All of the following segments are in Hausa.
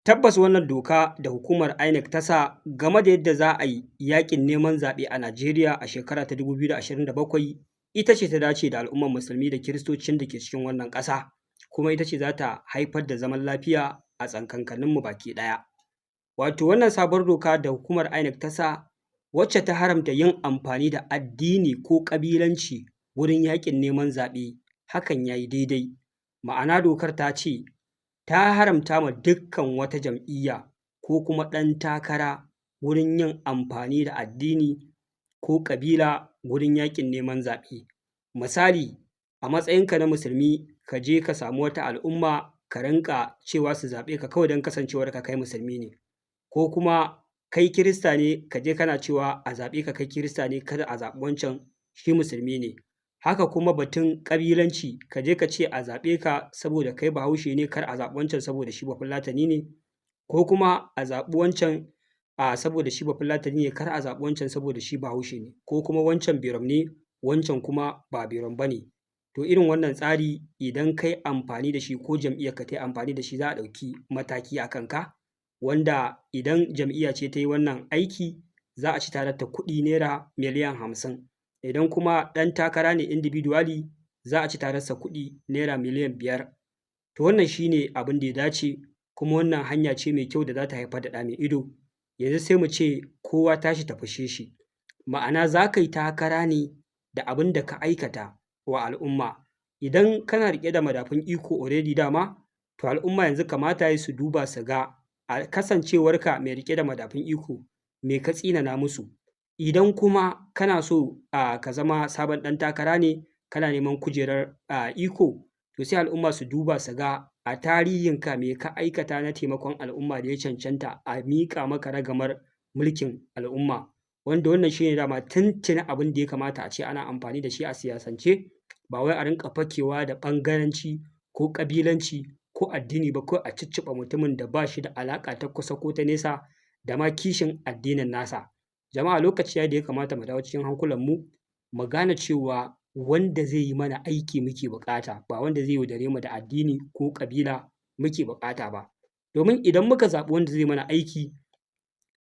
Tabbas, wannan doka da hukumar INEC ta sa game da yadda za a yi yaƙin neman zaɓe a Najeriya a shekara ta 2027 ita ce ta dace da al'ummar Musulmi da Kiristocin da ke cikin wannan ƙasa, kuma ita ce za ta haifar da zaman lafiya a tsakankaninmu baki ɗaya. Wato wannan sabuwar doka da hukumar INEC ta sa, wacce ta haramta yin amfani da addini ko ƙabilanci wurin yaƙin neman zaɓe, hakan ya yi daidai. Ma'ana, dokar ta ce ta haramta ma dukkan wata jam'iyya ko kuma ɗan takara wurin yin amfani da addini ko ƙabila wurin yaƙin neman zaɓe. Misali, a matsayinka na Musulmi, ka je ka samu wata al'umma ka rinƙa cewa su zaɓe ka kawai don kasancewarka kai Musulmi ne, ko kuma kai Kirista ne, ka je kana cewa a zaɓe ka kai Kirista ne, kada a zaɓi wancan, shi Musulmi ne. Haka kuma batun ƙabilanci, ka je ka ce a zaɓe ka saboda kai Bahaushe ne, kar a zaɓi wancan saboda shi Bafulatani ne, ko kuma a zaɓi wancan saboda shi Bafulatani ne, kar a zaɓi wancan saboda shi Bahaushe ne, ko kuma wancan Birom ne, wancan kuma ba Birom ba ne. To, irin wannan tsari, idan kai amfani da shi ko jam'iyyarka ta yi amfani da shi, za a ɗauki mataki a kanka, wanda idan jam'iyya ce ta yi wannan aiki, za a ci tararta kuɗi naira miliyan 50. Idan kuma ɗan takara ne individually, za a ci tararsa kuɗi naira miliyan 5. To, wannan shi ne abin da ya dace, kuma wannan hanya ce mai kyau da za ta haifar da ɗa mai ido. Yanzu sai mu ce kowa tashi ta fishe shi. Ma'ana, za ka yi takara ne da abin da ka aikata wa al'umma. Idan kana riƙe da madafun iko already dama, to al'umma yanzu kamata ya yi su duba su ga, a kasancewarka mai riƙe da madafun iko, me ka tsinana musu? Idan kuma kana so ka zama sabon ɗan takara ne, kana neman kujerar iko, to sai al'umma su duba su ga a tarihinka me ka aikata na taimakon al'umma da ya cancanta a miƙa maka ragamar mulkin al'umma, wanda wannan shi ne dama tuntuni abin da ya kamata a ce ana amfani da shi a siyasance, ba wai a rinƙa fakewa da ɓangaranci ko ƙabilanci ko addini ba, kawai a cicciɓa mutumin da ba shi da alaƙa ta kusa ko ta nesa da ma kishin addinin nasa. Jama'a, lokaci ya yi da ya kamata mu dawo cikin hankulanmu, mu gane cewa wanda zai yi mana aiki muke buƙata, ba wanda zai yaudare mu da addini ko ƙabila muke buƙata ba. Domin idan muka zaɓi wanda zai mana aiki,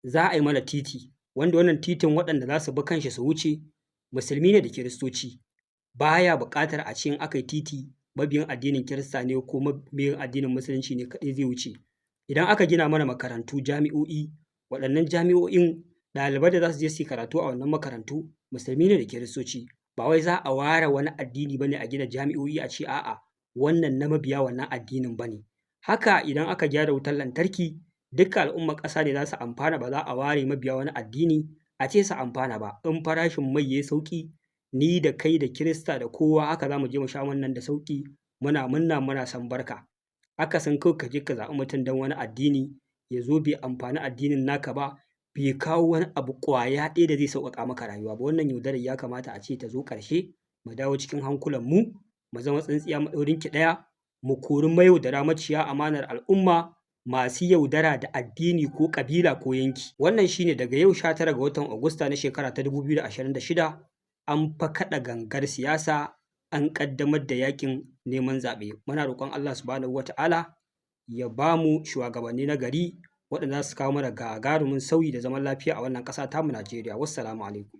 za a yi mana titi, wanda wannan titin waɗanda za su bi kanshi su wuce Musulmi ne da Kiristoci. Ba ya buƙatar a ce in aka yi titi, mabiyin addinin Kirista ne ko mabiyin addinin Musulunci ne kaɗai zai wuce. Idan aka gina mana makarantu, jami'o'i, waɗannan jami'o'in, ɗalibai da za su je su yi karatu a wannan makarantu Musulmi ne da Kiristoci. Ba wai za a ware wani addini ba ne a gina jami'o'i a ce a'a, wannan na mabiya wannan addinin ba ne. Haka idan aka gyara wutar lantarki, dukkan al'ummar ƙasa ne za su amfana, ba za a ware mabiya wani addini a ce su amfana ba. In farashin mai ya yi sauƙi, ni da kai da Kirista da kowa haka za mu je mu sha man nan da sauƙi, muna murna, muna san barka. Akasin kawai ka je ka zaɓi mutum don wani addini, ya zo bai amfani addinin naka ba, bai kawo wani abu ƙwaya ɗaya da zai sauƙaƙa maka rayuwa ba. Wannan yaudarar ya kamata a ce ta zo ƙarshe, mu dawo cikin hankulanmu, mu zama tsintsiya maɗaurinki ɗaya, mu kori mayaudara, maciya amanar al'umma, masu yaudara da addini ko ƙabila ko yanki. Wannan shi ne, daga yau 19 ga watan Agusta na shekara ta 2026, an fa kaɗa gangar siyasa, an ƙaddamar da yaƙin neman zaɓe. Muna roƙon Allah Subhanahu wa Ta'ala ya ba mu shuwagabanni na gari waɗanda za su kawo mana gagarumin sauyi da zaman lafiya a wannan ƙasa tamu Najeriya. Wassalamu alaikum.